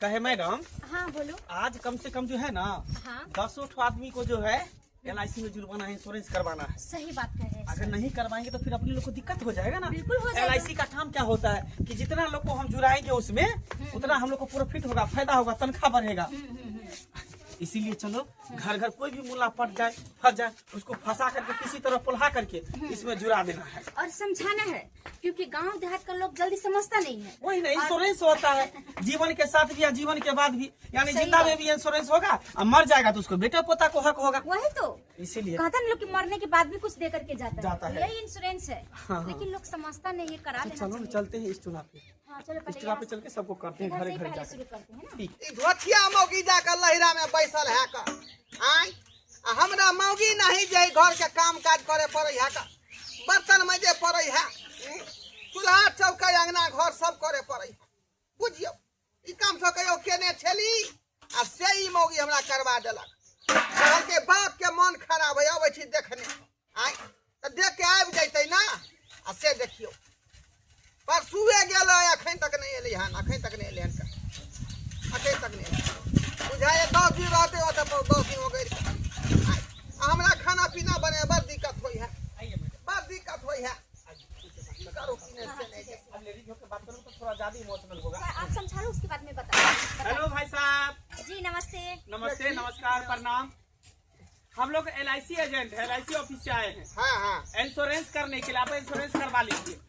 कहे मैडम। हाँ बोलो। आज कम से कम जो है ना, हाँ, 10 ठो आदमी को जो है LIC में जुड़वाना है, इंश्योरेंस करवाना है। सही बात कह रहे हैं। अगर नहीं करवाएंगे तो फिर अपने लोग को दिक्कत हो जाएगा ना। बिल्कुल हो जाएगा। LIC का काम क्या होता है कि जितना लोग को हम जुड़ाएंगे उसमें उतना हम लोग को प्रॉफिट होगा, फायदा होगा, तनख्वाह बढ़ेगा। इसीलिए चलो घर घर कोई भी मुला पट जाए, फंस जाए, उसको फंसा करके किसी तरह पुल्हा करके इसमें जुड़ा देना है और समझाना है, क्योंकि गांव देहात का लोग जल्दी समझता नहीं है। वही ना, इंश्योरेंस होता है जीवन के साथ भी या जीवन के बाद भी, यानी सही जिंदा बात। में भी इंश्योरेंस होगा और मर जाएगा तो उसको बेटा पोता को हक होगा। वही तो इसीलिए कहता ना लोग कि मरने के बाद भी कुछ दे करके जाता, जाता है। यही इंश्योरेंस है। हाँ, हाँ। लेकिन लोग समझता नहीं है, करा तो लेना चलो चाहिए। चलते हैं इस चुनाव पे। हाँ, चलो इस पहले चुनाव पे यहाँ चल के सबको करते हैं इधर घरे से ही घर पहले जाकर। शुरू करते हैं ना। ठीक। ई धोथिया मौगी जाकर लहिरा में बैसल है का आय, आ हमरा मौगी नहीं जे घर के काम काज करे पड़े है का, बर्तन मजे पड़े है, चूल्हा चौका अंगना घर सब करे पड़े है। बुझियो ई काम सब कहियो केने छेली आ से ई मौगी हमरा करवा देलक। कहलकै बाप के मन खराब है, अबै छी देखने आय, तऽ देख के आबि जैतै ना। आ से देखियो परसुए गेल है, अखन तक नहीं एलै हन, अखन तक नहीं एलै हन, अखन तक नहीं एलै। बुझाइए 10 दिन रहते ओतऽ 10 दिन हो गेल। हमरा खाना पीना बने बड़ दिक्कत होइ है, बड़ दिक्कत होइ है। करू की नहीं से नहीं। अब लेडीज होकर बात करूँ तो थोड़ा ज्यादा इमोशनल होगा। आप समझा लो उसके बाद में बताओ। हेलो भाई साहब। जी नमस्ते। नमस्ते, नमस्कार, प्रणाम। हम लोग LIC agent है, LIC office से आए हैं। हाँ हाँ। इंश्योरेंस करने के लिए। आप इंश्योरेंस करवा लीजिए।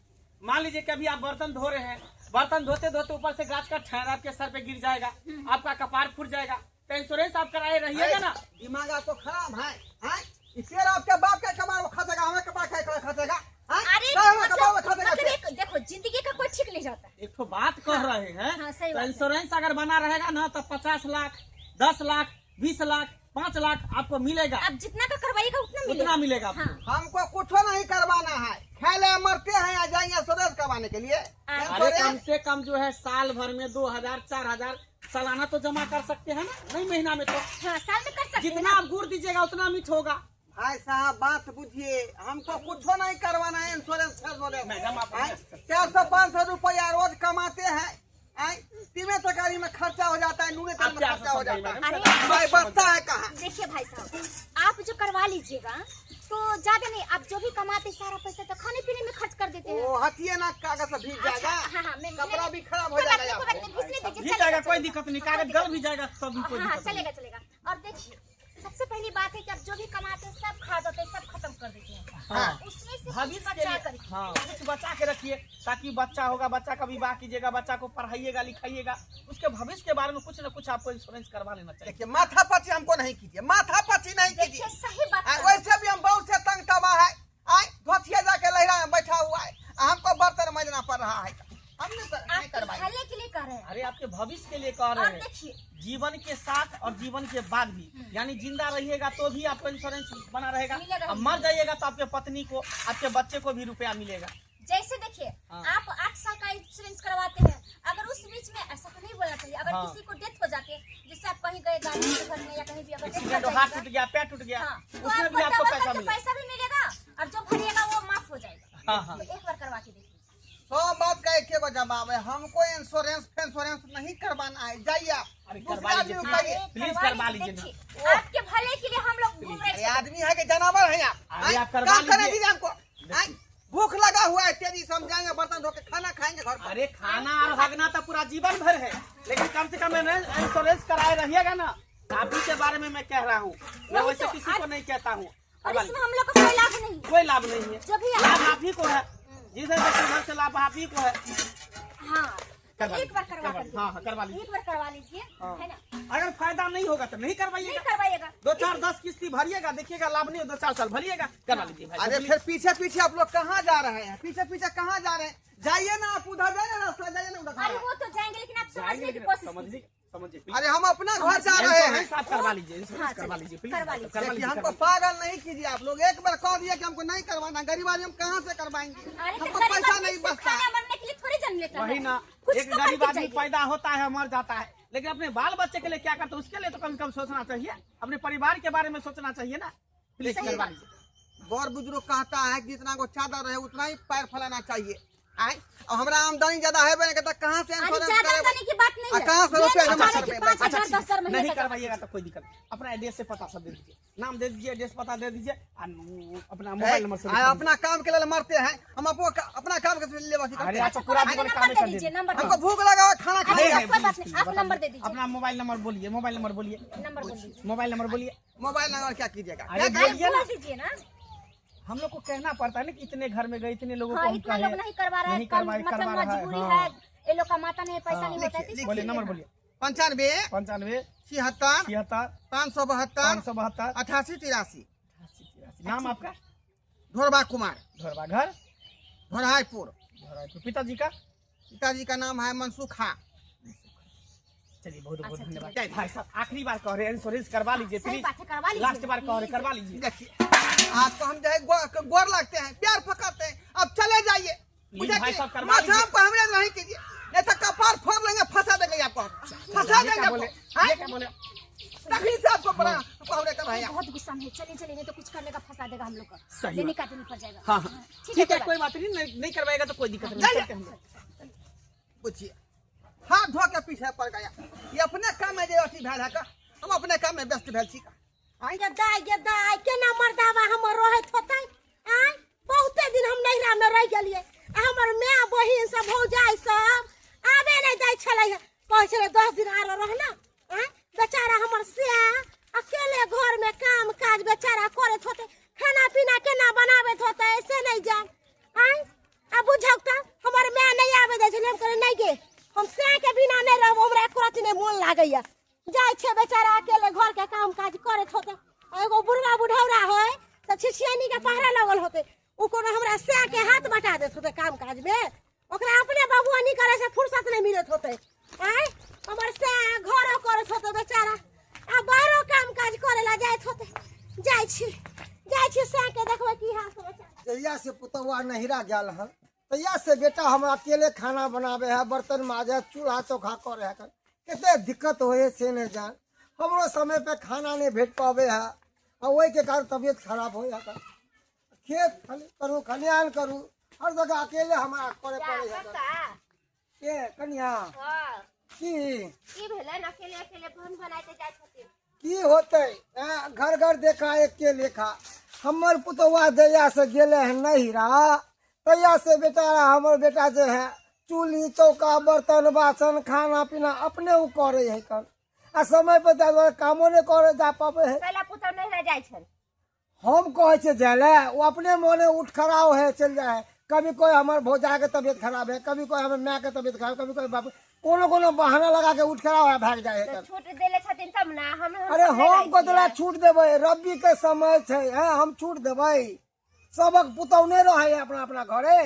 मान लीजिए कभी आप बर्तन धो रहे हैं, बर्तन धोते धोते ऊपर से गाछ का ठहर आपके सर पे गिर जाएगा, आपका कपार फूट जाएगा, तो इंश्योरेंस आप कराए रहिएगा ना। दिमाग आपको खराब है, हैं? इस आपके बाप के कमार खसेगा, हमें कपार खाए खसेगा। अरे मतलब एक देखो जिंदगी का कोई ठीक नहीं जाता। एक तो बात कह रहे हैं। हाँ, सही तो बात है। इंश्योरेंस अगर बना रहेगा ना तो 50 लाख, 10 लाख, 20 लाख, 5 लाख आपको मिलेगा। आप जितना का करवाइएगा उतना मिलेगा। उतना मिलेगा आपको। हाँ। हमको कुछ नहीं करवाना है, खेले मरते हैं आ जाएंगे इंश्योरेंस करवाने के लिए। अरे कम से कम जो है साल भर में 2000 4000 सालाना तो जमा कर सकते हैं ना, नहीं महीना में तो। हाँ, साल में कर सकते हैं। जितना आप गुड़ दीजिएगा उतना मीठ होगा। भाई साहब बात बुझिए, हमको कुछ नहीं करवाना है इंश्योरेंस। मैडम आप 400-500 रुपया रोज कमाते हैं, तीन तरकारी में खर्चा हो जाता है, नूने तेल में खर्चा हो जाता है। अरे भाई बचता है कहाँ? देखिए भाई साहब, आप जो करवा लीजिएगा तो ज्यादा नहीं, आप जो भी कमाते सारा पैसा तो खाने पीने में खर्च कर देते हैं। वो हथिये ना कागज से भीग जाएगा। हाँ हाँ, कपड़ा भी खराब हो जाएगा, भीग जाएगा, कोई दिक्कत नहीं, कागज गल भी जाएगा तब भी कोई दिक्कत नहीं। चलेगा चलेगा। और देखिए सबसे पहली बात है कि आप जो भी कमाते हैं सब खा जाते हैं, सब खत्म कर देते हैं। हाँ। उसमें से कुछ बचा कर, हाँ, कुछ बचा के रखिए ताकि बच्चा होगा, बच्चा का विवाह कीजिएगा, बच्चा को पढ़ाइएगा लिखाइएगा, उसके भविष्य के बारे में कुछ न कुछ आपको इंश्योरेंस करवा लेना चाहिए। देखिए माथा पची हमको नहीं कीजिए, माथा पची नहीं कीजिए। सही बात। वैसे भी हम बहुत से तंग तबाह है, आए धोतिया जाके लहरा में बैठा हुआ है, हमको बर्तन मजना पड़ रहा है। हम नहीं करवाएंगे। भले के लिए कह रहे हैं। अरे आपके भविष्य के लिए कह रहे हैं। देखिए जीवन के साथ और जीवन के बाद भी, यानी जिंदा रहिएगा तो भी आपको इंश्योरेंस बना रहेगा, और मर जाइएगा तो आपके पत्नी को, आपके बच्चे को भी रुपया मिलेगा। जैसे देखिए हाँ। आप 8 साल का इंश्योरेंस करवाते हैं, अगर उस बीच में ऐसा तो नहीं बोलना चाहिए, अगर हाँ। किसी को डेथ हो जाती है, जैसे आप कहीं गए गाड़ी के घर में या कहीं भी अगर death हो हाथ जाएगा, टूट गया, पैर टूट गया, हाँ, तो उसमें भी आपको आपको डबल पैसा करके मिलेगा, पैसा भी मिलेगा और जो भरिएगा वो माफ हो जाएगा। हाँ, हाँ। तो एक बार करवा के देखिए। सब बात का एक एगो जवाब है, हमको इंश्योरेंस फेंश्योरेंस नहीं करवाना है। जाइए आप दूसरा आदमी को कहिए। प्लीज करवा लीजिए, आपके भले के लिए हम लोग घूम रहे हैं। आदमी है कि जानवर है आप? अरे आप करवा काम करने लीजिए। दीजिए हमको। भूख लगा हुआ है, तेजी से हम जाएंगे बर्तन धो के खाना खाएंगे घर पर। अरे खाना और हगना तो पूरा जीवन भर है, लेकिन कम से कम इंश्योरेंस कराए रहिएगा ना। आप ही के बारे में मैं कह रहा हूँ, मैं वैसे किसी को नहीं कहता हूँ। और इसमें हम लोग को कोई लाभ नहीं, कोई लाभ नहीं है, जो भी लाभ आप ही को है, जिधर से से लाभ आप ही को है। हाँ, एक बार करवा, हाँ, करवा लीजिए, एक बार करवा लीजिए, है ना। अगर फायदा नहीं होगा तो नहीं करवाइएगा, नहीं करवाइएगा। 2 4 10 किस्ती भरिएगा, देखिएगा लाभ नहीं हो, 2-4 साल भरिएगा, करवा लीजिए भाई। अरे फिर पीछे पीछे आप लोग कहाँ जा रहे हैं, पीछे पीछे कहाँ जा रहे हैं? जाइए ना आप उधर जाइए ना, रास्ता जाइए ना उधर। अरे वो तो जाएंगे, लेकिन आप समझने की कोशिश समझिए। अरे हम अपना घर जा रहे हैं। आप करवा लीजिए, इंश्योरेंस करवा लीजिए, प्लीज करवा लीजिए। हमको पागल नहीं कीजिए आप लोग। एक बार कह दिया कि हमको नहीं करवाना, गरीब आदमी हम कहाँ से करवाएंगे? हमको पैसा नहीं बचता। मरने के लिए थोड़ी जन्म लेता है। वही ना, एक गरीब आदमी पैदा होता है मर जाता है, लेकिन अपने बाल बच्चे के लिए क्या करते हैं उसके लिए तो कम से कम सोचना चाहिए, अपने परिवार के बारे में सोचना चाहिए ना। प्लीज करवा लीजिए। बड़ बुजुर्ग कहता है जितना को चादर रहे उतना ही पैर फैलाना चाहिए। आय और हमरा आमदनी ज्यादा हेबे नहीं करता, कहाँ से अरे इंश्योरेंस ज्यादा करेबै? आमदनी की बात नहीं आ है। कहाँ से ये रुपया नहीं जमा चाह रहे कि करबै? 5,000 10,000 महीने नहीं का करवाइएगा तो कोई दिक्कत नहीं। अपना एड्रेस से पता सब दे दीजिए, नाम दे दीजिए, एड्रेस पता दे दीजिए और अपना मोबाइल नंबर से आय अपना काम के लिए मरते हैं हम, अपना काम के लिए अथी करते अरे हैं। अच्छा पूरा जीवन नंबर काम दे कर दीजिए, दीजिए। नंबर हमको भूख लगा हुआ है, खाना अरे, खाइए। कोई बात नहीं, आप नंबर दे दीजिए। अपना मोबाइल नंबर बोलिए, मोबाइल नंबर बोलिए, नंबर बोल दीजिए। मोबाइल नंबर बोलिए। मोबाइल नंबर क्या कीजिएगा? अरे क्या बोलिए ना। बोल दीजिए ना। हम लोग को कहना पड़ता है ना कि इतने घर में गए, इतने लोगों को हाँ, हम इतना कहे, लोग नहीं करवा रहा है, नहीं कम, करवा मतलब रहा है, मजबूरी हाँ। है, ये लोग कमाता नहीं है, पैसा नहीं होता है, तो बोलिए इसलिए नंबर बोलिए। 95 95 76 76 572 572 88 83। 88। नाम आपका? ढोरबा कुमार। ढोरबा। घर? ढोरहाईपुर। ढोरहाईपुर। पिताजी का? पिताजी का नाम है मनसुखा। चलिए बहुत बहुत अच्छा, धन्यवाद ठीक है। भाई साहब। आखिरी बार कह रहे हैं इंश्योरेंस करवा लीजिए सही प्लीज। बात है, करवा लीजिए। लास्ट बार कह रहे करवा लीजिए। देखिए आपको हम जो है गोर लगते हैं, प्यार पकड़ते हैं, अब चले जाइए। प्लीज भाई कि साहब, करवा माथा लीजिए। पर हमरे नहीं कीजिए, नहीं तो कपार फोड़ लेंगे, फंसा देंगे आपको, फंसा ये देंगे क्या बोले? आपको। हाँ? ये क्या बोले? तकलीफ से आपको बड़ा हमरे कर रहे हैं। बहुत गुस्सा में है, चलिए चलिए, नहीं तो कुछ कर लेगा, फंसा देगा हम लोग को। सही देने बात। का देनी पड़ जाएगा। हाँ हाँ ठीक ठीक है, कोई बात नहीं, नहीं करवाएगा तो कोई दिक्कत नहीं। जाइए। चलते हम लोग। पूछिए हाथ धो के पीछे पड़ गया। ये अपने काम में जे अथी भेल है का, हम अपने काम में व्यस्त भेल छी का। आय गे दाय, गे दाय, केना मर्दावा हमर रहैत होतै? आय बहुते दिन हम नैहरा में रहि गेलियै, आ हमर माय बहिन सब भौजाइ सब आबे नहि दै छलै, कहै छलै 10 दिन आरो रहना। आय बेचारा हमर सैह अकेले घर में काम काज बेचारा करैत होतै, खाना पीना केना बनाबैत होतै से नहि जान। आय आ बुझौ तऽ हमर माय नहि आबे दै छलै, हम कहलियै नहि गे, हम सैह के बिना नहि रहब, हमरा एको रत्ती नहि मोन लागैया। जाइ छै बेचारा अकेले घर के काम काज करैत होतै। आ एगो बुढ़वा बुढ़ौरा है तऽ छिछियानी के पहरा लगल होतै, ओ कोनो हमरा सैह के हाथ बटा दैत होतै काम काज में, ओकरा अपने बबुआनी करे से फुर्सत नहीं मिलत होतै। आय हमर सैह घरो करैत होतै बेचारा, आ बाहरो काम काज करे ला जाइत होतै। जाइ छी, जाइ छी सैह के देखबै की हाल समाचार। जहिया से पुतौआ नहिरा गेल हन तहिया से बेटा हमरा अकेले खाना बनावे है, बर्तन माजे है, चूल्हा चौखा करे है, कते दिक्कत होए से नहीं जान। हमरो समय पे खाना नहीं भेट पावे है, आ ओहि के कारण तबियत खराब हो जाता। खेत करू, खलिहान करू, हर जगह अकेले हमरा करे पड़े है। के कनिया की की भेलै? अकेले अकेले भन बनाइते जाइ छथिन। की होतै? घर घर देखा एक के लेखा। हमर पुतौआ जहिया से गेले है नहिरा तहिया से बेचारा हमर बेटा जे है चूल्ही चौका बर्तन बासन खाना पीना अपने उ करे है कन, आ समय पर जा कामो नहीं करे जा पावे है। पहला पुतौ नहिरा जाइ छल। हम कहै छियै जाय ले, ओ अपने मोने उठ खड़ा है चल जाए है। कभी कोई हमर भौजा के तबियत खराब है, कभी कोई हमर माय के तबियत खराब, कभी कोई बाप, कोनो कोनो बहाना लगा के उठ खड़ा है भाग जाए है। छूट देले छथिन तब ना हम। अरे हम कतला छूट देबै, रब्बी के समय छै, हाँ हम छूट देबै। सबक पुतौ नहि रहै है अपना अपना घरे,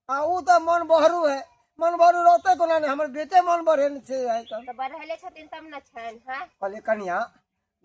आ उ तऽ मन बहरू है, मन बहरू रहतै कोना नहि, हमर बेटे मन बढ़े छै। तऽ बढ़ले छथिन तब ना छनि। हाँ कहलियै कनिया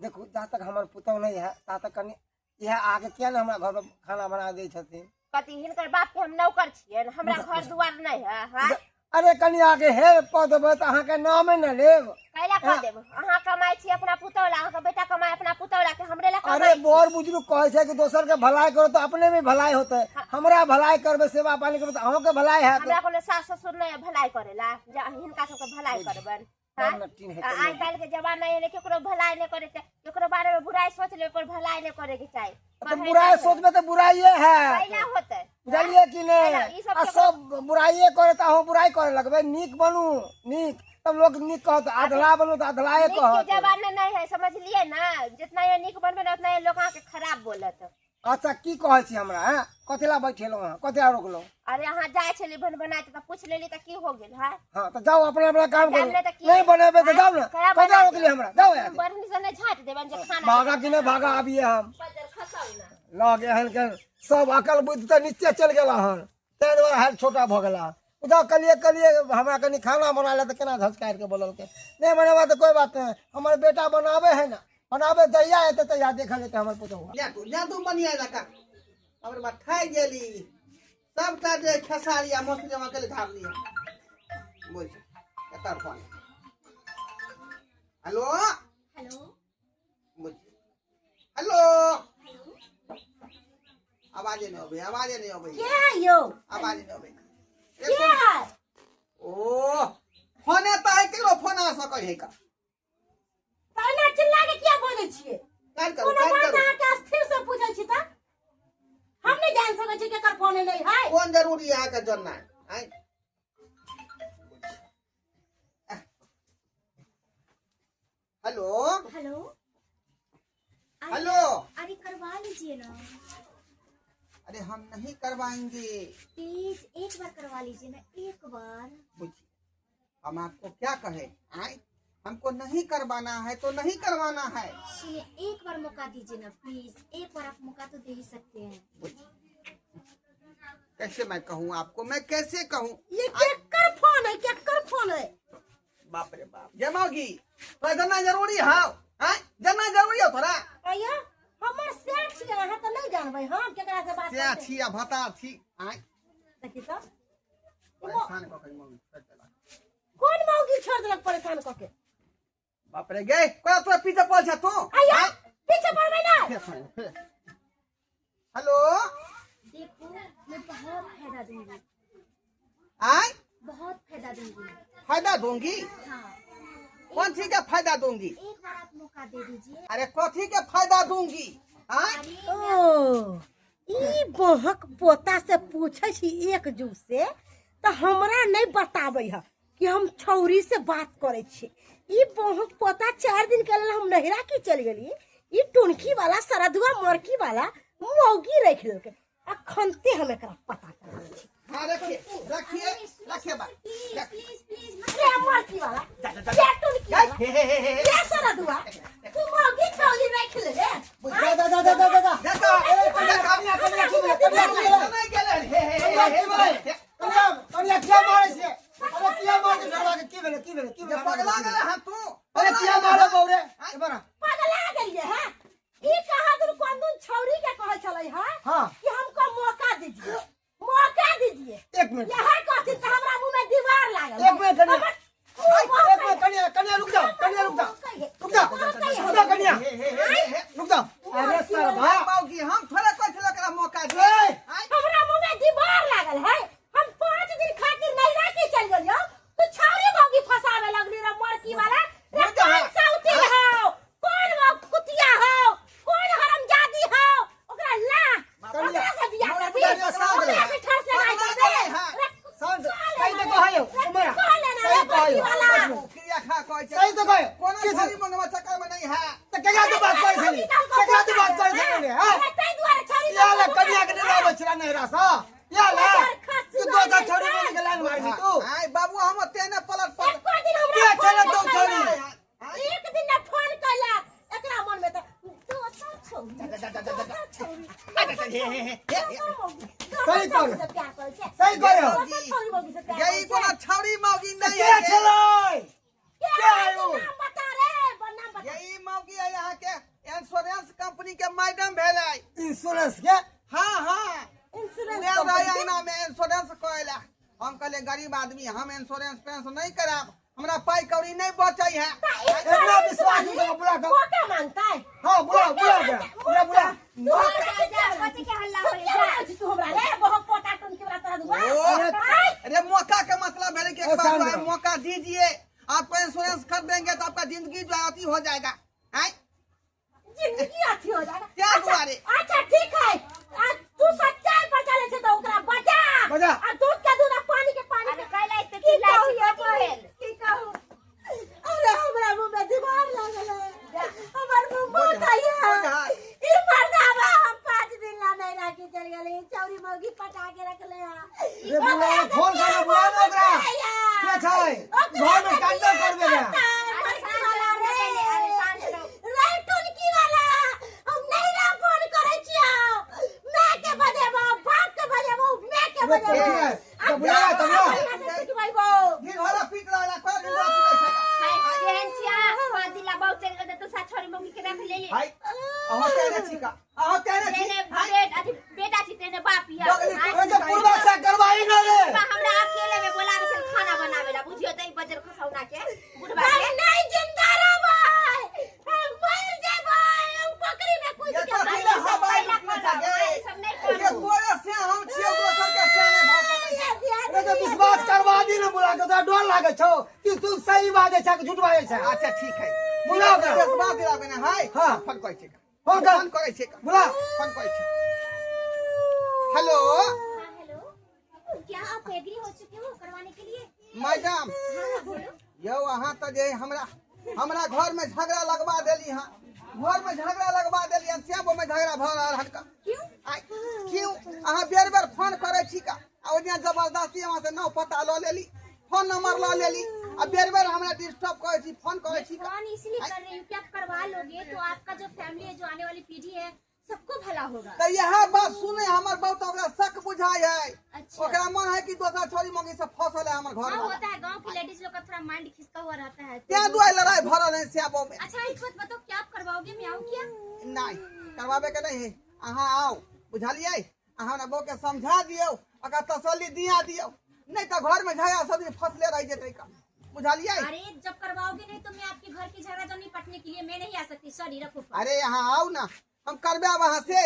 देखू, जा तक हमर पुतौ नहि है ता तक कनि इएह आके किया ने हमरा घर पर खाना बना दै छथिन। कथी हिनकर बाप के हम नौकर छियनि, हमरा घर दुआर नहि है। हाँ अरे कनिया के हे कऽ देबै तऽ अहाँके नामे ने लेब। कैला कऽ देब? अहाँ कमाइ छी अपना पुतौ ला, अहाँके बेटा कमाइ अपना पुतौ ला, हमरे ला अरे बड़ बुजुर्ग कहै छै कि दोसर के भलाई करो तऽ अपने में भलाई होतै। हमरा भलाई करबै, सेवा पानी करबै तऽ अहूँके भलाई हैत। हमरा कोनो सास ससुर नहि भलाई करे ला, जे हिनका सबके भलाई करबनि। आइ काल्हि के जमाना है, केकरो भलाई नहि करे के, केकरो बारे में बुराई सोच ले पर भलाई नहीं करे के चाही। तो बुराई सोचबे तऽ बुराइए है, कैला होतै? बुझलियै कि नहि? आ सब बुराइए करे तऽ अहूँ बुराई करे लगबै। नीक बनू नीक, तब लोग नीक कहत, अधला बनू तऽ अधलाए कहत। नीक के जमाना नहीं है, समझलियै ना? जितना ये नीक बनबै ने उतना ये लोग अहाँके खराब बोलत। अच्छा की कहै छी हमरा? हैं कथी ला बैठेलहुँ अहाँ, कथी ला रोकलहुँ? अरे अहाँ जाइ छलियै भन बनाइ तऽ पूछि लेली तऽ की हो गेल? है हाँ तऽ जाउ अपना अपना काम करू, नहीं बनेबै तऽ जाउ ने, कथी ला रोकलियै हमरा? जाउ यहाँ से। बढ़नी से नहि झाँटि देबनि जे खाना भागा कि नहि भागा, अबियै हम लग एहन के सब अकल बुद्धि तऽ नीचे चलि गेल हन, ताहि दुआरे हाल छोटा भऽ गेला। उधर कहलियै कहलियै हमरा कनि खाना बना ले तऽ केना झसकारि के बोललकै, नहि बनेबा तऽ कोइ बात नहि, हमर बेटा बनाबै है ना, बनाबै जहिया हेतै तहिया देखल जेतै हमर पुतौआ। ले तू बनिया लका हमर बा खाइ गेली सबटा जे खेसारी आ मसुरी हम अकेले झाड़ लिया। बोल एकर फोन। हेलो हेलो बोल हेलो। आवाजे नहीं अबै, आवाजे नहीं अबै। के है यौ? आवाजे नहीं अबै। है का। तऽ एना चिल्ला के किया बजै छियै? काल करू, कोनो काल बात करू। अहाँके स्थिर से पूछै छी तऽ हम नहि जानि सकै छी केकर फोन एलै है। कोन जरूरी है अहाँके जाननाइ? आँय? हेलो। हेलो। हेलो। अरे करवा लीजिए ना। अरे हम नहीं करवाएंगे। प्लीज एक बार करवा लीजिए ना, एक बार। बुझिए हम आपको क्या कहे, आए हमको नहीं करवाना है तो नहीं करवाना है। सुनिए एक बार मौका दीजिए ना प्लीज, एक बार आप मौका तो दे ही सकते हैं। बुझिए कैसे मैं कहूँ आपको, मैं कैसे कहूँ? ये केकर फोन है, केकर फोन है? बाप रे बाप, जमाओगी तो जानना जरूरी है, आए जानना जरूरी है थोड़ा। अय्या हमर सेठ छियै, अहाँ तऽ नहि जानबै हम केकरा से बात से करतै। छी आ भता छी, आए देखी तऽ परेशान कऽ के मौगी छोड़ि देलक। कोन मौगी छोड़ि देलक परेशान कऽ के? बाप रे गे, कोना तोरा पीछे पड़ल छ तू? अय्या आँय? पीछे पड़बै ना। फेर फोन, फेर। हेलो। देखो मैं बहुत फायदा दूंगी। आए? बहुत फायदा दूंगी। फायदा दूंगी? हाँ। कौन चीज का फायदा दूंगी? एक बार आप मौका दे दीजिए। अरे कथी के फायदा दूंगी? आए? ओ ई बहक पोता से पूछै छी एक जुग से तऽ हमरा नहि बताबै है कि हम छौरी से बात करै छी। ई बहक पोता 4 दिन के लेल हम नहिरा की चलि गेली, ई टुनकी वाला सरदुआ मरकी वाला मौगी राखि लेलकै। अखनते हम एकरा पता करै छी। हाँ रखिए रखिए रखिए बात। प्लीज प्लीज प्लीज मत रे मरकी वाला, रे टुनकी वाला, हे हे हे हे रे सरदुआ, तू मौगी छौरी राखि ले रे। जा जा जा जा जा जा देखो कनिया कनिया की भेलै, कनिया की भेलै? नहीं गेलै। हे हे कनिया हे की भेलै? कनिया कनिया किया मारै छियै? अरे किया मारै छियै छोड़वा के? की भेलै, की भेलै, की भेलै? पगला गेलै हँ तू। अरे किया मारै बौरे? ए बड़ा। पगला गेलियै है। ई कहा दुन कोन दुन छौरी के कहै छलै है हाँ। कि हमको मौका दीजिए, मौका दीजिए। एक मिनट। यह कहथिन तऽ हमरा मुंह में दीवार लागल। एक मिनट कनिया, हमर मुंह एक मिनट कनिया, कनिया रुक जाओ, कनिया रुक जाओ, रुक जाओ, रुक जाओ कनिया, हे हे हे हे रुक जाओ। अरे सरभा मौगी हम थोड़ा कहै छलै एकरा मौका दे। ए! आँय? हमरा मुंह में दीवार लागल है। हम 5 दिन खातिर नैहरा की चल गेलियो तू छौरी मौगी फसावे लगली रे मरकी वाला। रे बुझ जा। कौन साउती हो, कौन वो कुतिया हो, कौन हरामजादी हो, ओकरा ला कनिया, ओकरा से बियाह करबी, कनिया, शांत ओकरा रह। से ठर से राय पगला करबे। गेलै हँ। रे शांत, सही तो कहयो, उमरा। कहले ना रे सही मरकी कहयो। वाला। क्रिया खा कहै छै। सही तो कहयो। कोनो किस- छौरी मंगवा चक्कर में नहीं है। तऽ केकरा तू बात करै छली? केकरा तू बात करै छली रे, हाँ? ताहि दुआरे छौरी या ले कनिया के नहि आबै छला नैहरा सँ। या ले, तू दोसर छौरी बनि के लाइन मारबी तू। आय बाबू हम ओते ने पलट पलट। एको दिन हमरा के फोन छलै तू नहि छौरी? कयलक। एक दिन ना फोन कयलक। एकरा मन में तऽ दोसर छौरी, दोसर छौरी, दोसर मौगी, दोसर सही छौरी कहलो। से प्यार करै छै। सही कहलो। दोसर छौरी मौगी से प्यार यही करै कोनो छै। छौरी मौगी नहीं के है। छलै? के के है आयो? तू नाम बता रे, नाम बता। यही मौगी है यहाँ के इंश्योरेंस कंपनी के मैडम भेलै। इंश्योरेंस के? हाँ हाँ। इंश्योरेंस ले रहे कंपनी। अंगना में इंश्योरेंस करेला। हम कहले गरीब आदमी हम इंश्योरेंस पेंशन नहीं कराब, हमरा पाई कौड़ी नहीं बचै है। तऽ इतना इंश्योरेंस विश्वास नहीं करो, बुला के। मौका मांगता है। हाँ, बुला, बुला के। बुला, बुला। कथी के हल्ला होय तू तू हमरा रे बहुत पोता टुनकी वाला तोरा दुआ। ओ, आय, अरे मौका के मतलब है कि एक ओ, बार शांत जो है रहो। मौका दीजिए, आपको इंश्योरेंस कर देंगे तो आपका जिंदगी जो है अथी हो जाएगा। आय? जिंदगी अथी हो जाएगा। क्या अच्छा, दुआरे? अच्छा ठीक है, आ, तू सच्चाई पर चले छे तो ओकरा बचा। बचा। आ दूध के दूध आ पानी के पानी। अरे कैला एते की चिल्लाइ कहू छी, ये कथी बहिन, भेल? की कहू? अरे हमरा मुंह में दीवार लागल है, हमर मुंह बहुत है। बुझा। ई मर्दावा हम 5 दिन ला नहीं राखी चल गेलै, चौरी मौगी पटा के रखले है। रे बुला, फोन कर, बुला ने ओकरा। के छै? घर में कांडव करबे रे। अरे शांत हो जाओ पहिले, अरे शांत बाजै छै कि झूठ बाजै छै? अच्छा ठीक है। बुला ओकरा। विश्वास दिलाबे ने है। हाँ। फोन करै छै। फोन कर। फोन करै छै। बुला। फोन करै छै। हेलो। हाँ हेलो, क्या आप एग्री हो चुके हो करवाने के लिए? मैडम। हाँ हाँ बोलो। यौ अहाँ तऽ जे हमरा हमरा घर में झगड़ा लगवा देली हँ, घर में झगड़ा लगवा देली हँ, श्यामो में झगड़ा भऽ रहल हन का। क्यों? आइ क्यों अहाँ बेर बेर फोन करै छी का, आ ओहि दिना जबरदस्ती अहाँ से नाम पता लऽ लेली, फोन नंबर लऽ लेली, आ बेर बेर हमरा डिस्टर्ब करै छी, फोन करै छी का। फोन इसलिए कर रही हूँ कि आप करवा लोगे तो आपका जो फैमिली है, जो आने वाली पीढ़ी है, सबको भला होगा। तऽ इएह बात सुने हमर बहुत ओकरा शक बुझाइ है। अच्छा। ओकरा मन है कि दोसर छोरी मंगी से फसल है हमर घर हाँ वाला। होता है, गांव की लेडीज लोग का थोड़ा माइंड खिसका हुआ रहता है। तें दुआरे लड़ाई भरल है श्यामो में। अच्छा एक बात बताओ, क्या आप करवाओगे? मैं आऊँ क्या? नहीं करवाबे के नहीं है, अहाँ आउ, बुझलियै? अहाँ हमरा बहू के समझा दियौ, ओकरा तसल्ली दिया दियौ, नहीं तऽ घर में झगड़ा सब दिन फसले रह जेतै का, बुझलियै? अरे जब करवाओगे नहीं तो मैं आपके घर की झगड़ा जब निपटने के लिए मैं नहीं आ सकती। सॉरी, रखो फोन। अरे यहाँ आओ ना, हम करबे अब अहाँ से।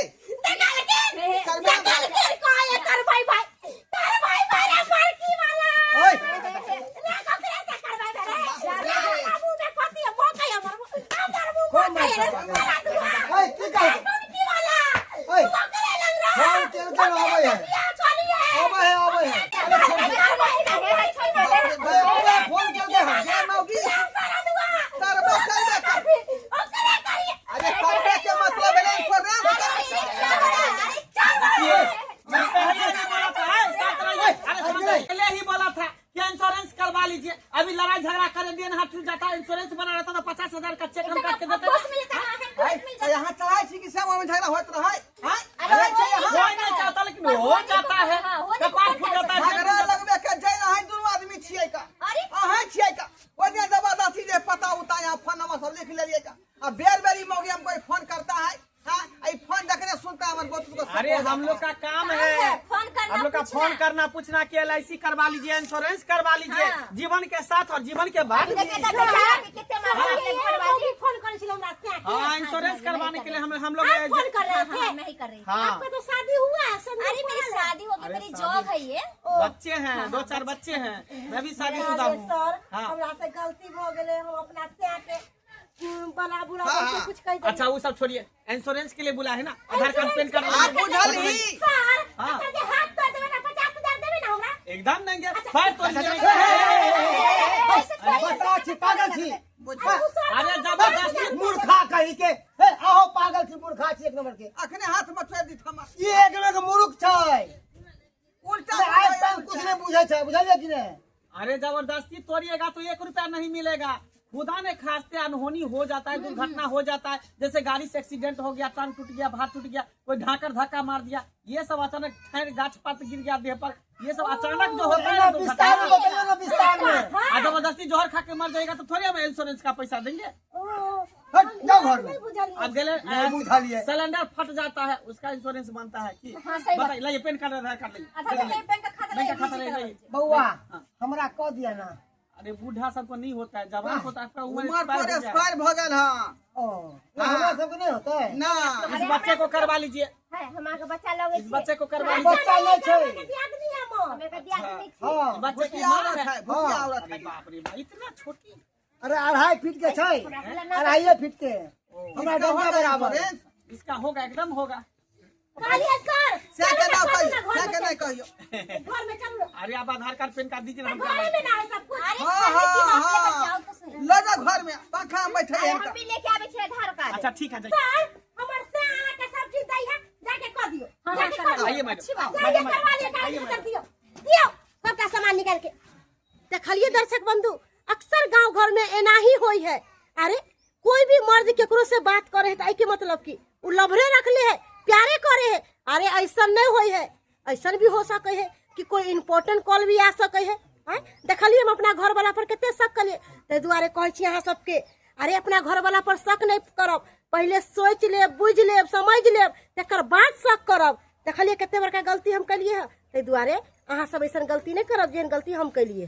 करबे अब। कहै करबै भाई, करबै भाई रे बड़की वाला। ओए। ना ककरे से करबै भाई रे। बाबू में कथी है? मौका है हमर, हमर मुंह कोन मौका है रे। मार साला दुआ। ओए, की कहै? बड़की वाला। ओए। मौका लग रहा। फोन केलकै ने अबै है। बियाह चली है। अबै है, अबै है। अरे फोन करबै भाई रे, बड़की वाला। अरे, अबै है, फोन केलकै हन। गे मौगी, साला दुआ। करबे करबे कर। ओकरे करिए। अरे करबे के मतलब है इंश्योरेंस पहले ही बोला था, है, साथ रहिए। अरे समझ गए, पहले ही बोला था कि इंश्योरेंस करवा लीजिए। अभी लड़ाई झगड़ा करे दिन हाथ टूट जाता है, इंश्योरेंस बना रहता तो 50,000 का चेक हम काट के देते। बस मिलता है, है। तऽ यहाँ चाहै छी कि श्यामो में झगड़ा होइत रहै? हैं? अरे रहै छै यहाँ। कोई नहीं चाहता, लेकिन हो जाता है, हाँ, होने को कपार कौन फूट कर जाता है। झगड़ा लगबे के जै रहै दुनू आदमी छियै का। अरे अहाँ छियै का। ओहि दिन जबरदस्ती जे पता उता यहाँ फोन नंबर सब लिख लेलियै का। आ बेर बेर ई मौगी हमको फोन करता है। हाँ, ई फोन जखने सुनता है हमर बहुत को शक अरे हो जाता हम लोग है। का काम काम है, है, फोन करना, हम लोग का पूछना। फोन करना पूछना कि एलआईसी करवा लीजिए, इंश्योरेंस करवा लीजिए, हाँ। जीवन के साथ और जीवन के बाद भी। देखिए, तो बेचारा के कितने मार के घर वाली। फोन करै छलै हमरा से। हाँ, इंश्योरेंस करवाने के लिए हम लोग आप फोन कर रहे हाँ, थे? हाँ, मैं ही कर रही हूँ। हाँ। आपका तो शादी हुआ है, संदीप अरे मेरी कौन है? शादी हो गई, अरे मेरी शादी- जॉब है ये। बच्चे हैं, 2-4 बच्चे हैं, मैं भी शादीशुदा अरे हूँ। सर, हाँ। हमरा से गलती भ गेलै, हम अपना से के बला बुरा हाँ, बोल के हाँ। कुछ कह देलियै। अच्छा वो सब छोड़िए, इंश्योरेंस के लिए बुला है ना, आधार कार्ड पेन कार्ड आप बुझलही? सर, हाँ। एकर जे हाथ तोड़ देबै ना, 50,000 देबै ना हमरा? एकदम देंगे, फायर तोड़ देंगे। बता छी पागल छी। अरे जबरदस्ती मूर्खा कही के। हे आहो पागल छी, मूर्खा छी एक नंबर के। अखने हाथ मचोड़ि दी हमर। ई एक नंबर के मूर्ख छै। उल्टा आइ तक कुछ नहीं बुझै छै, बुझलियै कि नहीं? अरे जबरदस्ती तोड़िएगा तो 1 रुपया नहीं मिलेगा। खुदा ने खास्ते अनहोनी हो जाता है, दुर्घटना हो जाता है, जैसे गाड़ी से एक्सीडेंट हो गया, टांग टूट गया, भात टूट गया, कोई ढाकर धक्का मार दिया, ये सब अचानक ठहर गाछ पात गिर गया देह पर, ये सब अचानक जो होता है ना विस्तार में दुर्घटना। बतैयौ ना, विस्तार में। आ जबरदस्ती जोहर खा के मर जाएगा तो थोड़ी हम इंश्योरेंस का पैसा देंगे। हट जाओ घर में। नहीं बुझलियै। अब गले नहीं बुझलियै। सिलेंडर फट जाता है, उसका इंश्योरेंस बनता है कि हाँ, सही बात। बताइए, लाइए पेन कार्ड आधार कार्ड लाइए। आधार कार्ड लाइए, बैंक का खाता बैंक का लाइए, खाता लीजिए लाइए। बउआ हाँ। हमरा कह दिया ना। अरे बूढ़ा सबको नहीं होता है, जवान होता है, आपका उम्र उमर एक्सपायर पर हो गया है। एक्सपायर भ गेल हँ। ओ हमरा सबके नहीं होता है ना इस बच्चे को करवा लीजिए, है, हमारे बच्चा लोग इस बच्चे को करवा लीजिए। बच्चा नहीं छै। दियादनी हमर। हमें का दिया नहीं छी। हाँ। बच्चे की भुतिया माँ औरत है। है, भुतिया औरत अरे है। बाप रे बाप, इतना छोटी। अरे 2.5 फीट के छै, 2.5 फीट के, हमरा इसका डंडा होगा बराबर। इंश्योरेंस? इसका होगा, एकदम होगा। कहलियै सर, से के चलू ना ना, कहियो, घर से में के नहीं कहियो। घर में चलू। अरे आप आधार कार्ड पेन कार्ड दीजिए ना, हम घरे करवा में ना है सब कुछ। अरे हाँ, घर में की हाँ, बात लेकर हाँ। जाओ तो सही। लऽ जाओ घर में, पंखा में बैठे अरे हैं हम भी लेके आवे छे आधार कार्ड। अच्छा ठीक है, जाइए। सर, हमर से अहाँ के सब चीज दै है, जाके कह दियौ। हाँ, जाके हाँ, कह दियौ। आइए मैडम। अच्छी बात। जाके करवा लिअ, कागज पत्र दियौ। दियौ सबटा सामान निकाल के। देखलियै दर्शक बंधु, अक्सर गांव घर में एना ही होई है। अरे कोई भी मर्द केकरो से बात करे है तो एहि के मतलब की उ लभरे रखले है, प्यारे करे है। अरे ऐसा नहीं होई है, ऐसा भी हो सके है कि कोई इम्पोर्टेंट कॉल भी आ सके है। आँय, देखलियै हम अपना घर वाला पर कते शक कलियै। ताहि दुआरे कहै छी अहाँ सबके, अरे अपना घर वाला पर शक नहीं करब, पहिले सोचि लेब, बुझि लेब, समझि लेब, तकर बाद शक करब। देखलियै कते बड़का गलती हम कलियै हँ। ताहि दुआरे अहाँ सब ऐसन गलती नहीं करब जेहन गलती हम कलियै।